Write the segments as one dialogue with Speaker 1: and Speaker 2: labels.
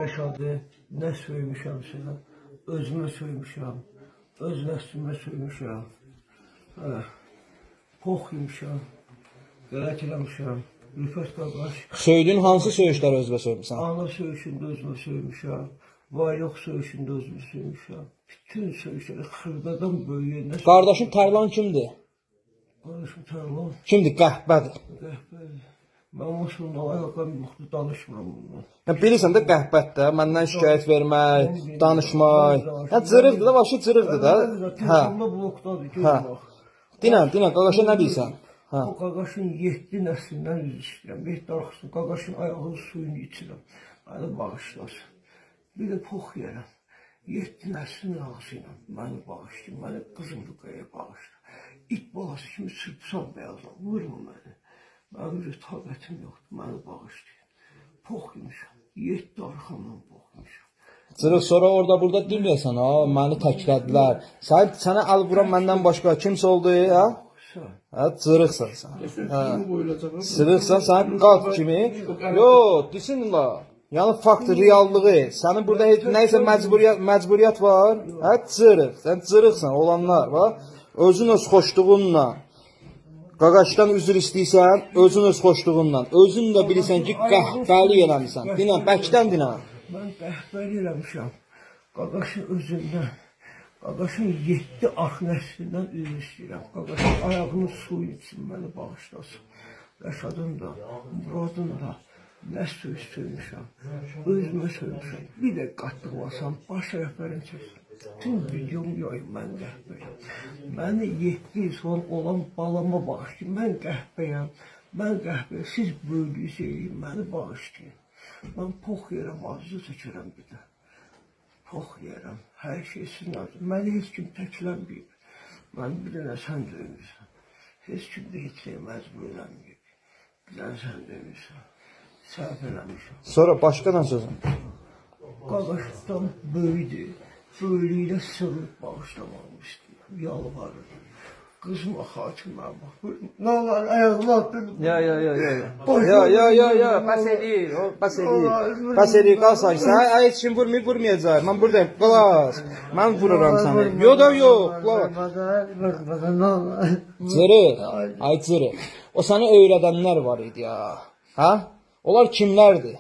Speaker 1: Rəşadı nə söymüşəmsə, özümə söymüşəm, öz nəslimə söymüşəm. Hə, pox yemişəm, qələt eləmişəm. Rüfət qardaş,
Speaker 2: Söydüyün hansı söyüşləri özünə söymüsən?
Speaker 1: ana söyüşündə özümə söymüşəm, var yox söyüşündə özümə söymüşəm. Bütün söyüşləri xırdadan böyüyə nə
Speaker 2: Qardaşın Tərlan kimdir?
Speaker 1: Qardaşım Tərlan,
Speaker 2: Kimdir? Qəhbədir.
Speaker 1: qəhbədir. Mən onunla əlaqəm yoxdur, danışmıram bundan.
Speaker 2: Ya bilirsən də qəhbət də, məndən şikayət vermək, danışmaq. Ya cırıqdır da, başı cırıqdır da. Hə.
Speaker 1: Telefonda blokdadır, gör
Speaker 2: Hə.
Speaker 1: bax.
Speaker 2: Dinən, dinən, qardaşa nə deyirsən? Hə.
Speaker 1: O qaqaşın 7 nəslindən üzr istəyirəm. 7 arxasını, qaqaşın ayağının suyunu içirəm. Məni bağışlasın. Bir də pox yerəm. 7 nəslin ağzı ilə məni bağışlayın. Məni qızım Rüqəyə bağışla. İt balası kimi çırpsam bəyazlam. Vurma məni. Mənim bir taqətim yoxdur. Məni bağışlayın. Pox yemişəm. 7 arxamdan pox yemişəm.
Speaker 2: Cırıq sonra orada burada deməyəsən, ha, məni təklədilər. Sən sənə əl vuran məndən başqa kimsə oldu, ha?
Speaker 1: Sən.
Speaker 2: Hə, cırıqsan sən. Hə. Cırıqsan sən qad kimi. Yo, desin la. Yəni fakt reallığı. Sənin burada heç nəyisə məcburiyyət var. Hə, cırıq. Sən cırıqsan olanlar var. Özün öz xoşluğunla Qaqaşdan üzr istəyirsən, özün öz xoşluğunla. Özün də bilirsən ki, qəhbəli eləmisən. Dinən, bəkdən dinən.
Speaker 1: Mən qəhbəli eləmişəm. Qaqaşın özündən, qaqaşın 7 arx nəslindən üzr istəyirəm. Qaqaşın ayağının suyu içsin, məni bağışlasın. Rəşadın da, Muradın da nə söz söymüşəm, özümə söymüşəm. Bir də qatdıqlasam, baş rəhbərin çəksin. Bütün videomu yayım, mən qəhbəyəm. Məni 7 il sonra olan balama bağışlayın. Mən qəhbəyəm, mən qəhbəyəm. Siz böyüdüyünüz eləyin, məni bağışlayın. Mən pox yerəm, acı çəkirəm bir də. Pox yerəm, hər şey sizin acı. Məni heç kim təklənməyib. Mən bir dənə sən döymüsən. Heç kim də heç şey məcbur eləməyib. Bir dənə sən döymüsən. Səhv eləmişəm.
Speaker 2: Sonra başqa nə sözün?
Speaker 1: Qaqaşdan böyüdü. Böyülüklə sığınıb bağışlamağımı istəyirəm. Yalvarırım. Qızıma xatir mənə bax. Nə olar, ayağımı atdım.
Speaker 2: Ya ya ya ya. Ya ya ya ya, bəs eləyir, o bəs eləyir. Bəs eləyir, qalsan. Sən ay heç kim vurmayıb, vurmayacaq. Mən buradayım. Qalas. Mən vururam səni. Yox da yox, qulaq. Cırıq. Ay cırıq. O səni öyrədənlər var idi ya. Hə? Onlar kimlərdir?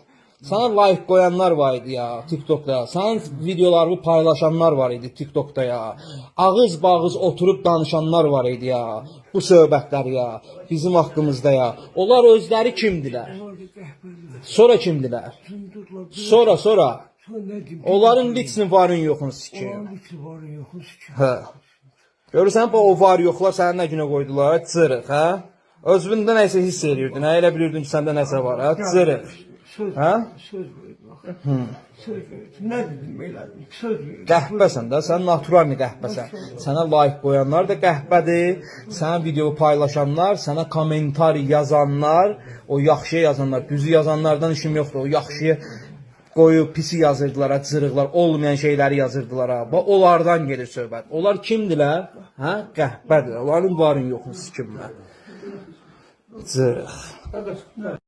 Speaker 2: Sənə like qoyanlar var idi ya TikTokda. Sənin videolarını paylaşanlar var idi TikTokda ya. Ağız bağız oturub danışanlar var idi ya. Bu söhbətlər ya. Bizim haqqımızda ya. Onlar özləri kimdilər? Sonra kimdilər?
Speaker 1: Cındırlar.
Speaker 2: Sonra sonra.
Speaker 1: Sonra nə deyim?
Speaker 2: Onların liksini varın yoxunu sikim.
Speaker 1: Onların liksini varın yoxunu sikim.
Speaker 2: Hə. Görürsən bu o var yoxlar səni nə günə qoydular? Cırıq, hə? Özündə nəsə hiss eləyirdin, hə? Elə bilirdin ki, səndə nəsə var, hə? Cırıq.
Speaker 1: Söz,
Speaker 2: Hə?
Speaker 1: söz verdim axı. Söz verdim. Nə dedim elədim. Söz verdim.
Speaker 2: Qəhbəsən də, sən naturalni qəhbəsən. Sənə like qoyanlar da qəhbədir, sənin videonu paylaşanlar, sənə kommentar yazanlar, o yaxşıya yazanlar, düzü yazanlardan işim yoxdur. O yaxşıya qoyub pisi yazırdılar, ha, cırıqlar, olmayan şeyləri yazırdılar ha. Bax onlardan gedir söhbət. Onlar kimdilər? Hə? Qəhbədirlər. Onların varın yoxunu sikimlər. Cırıq.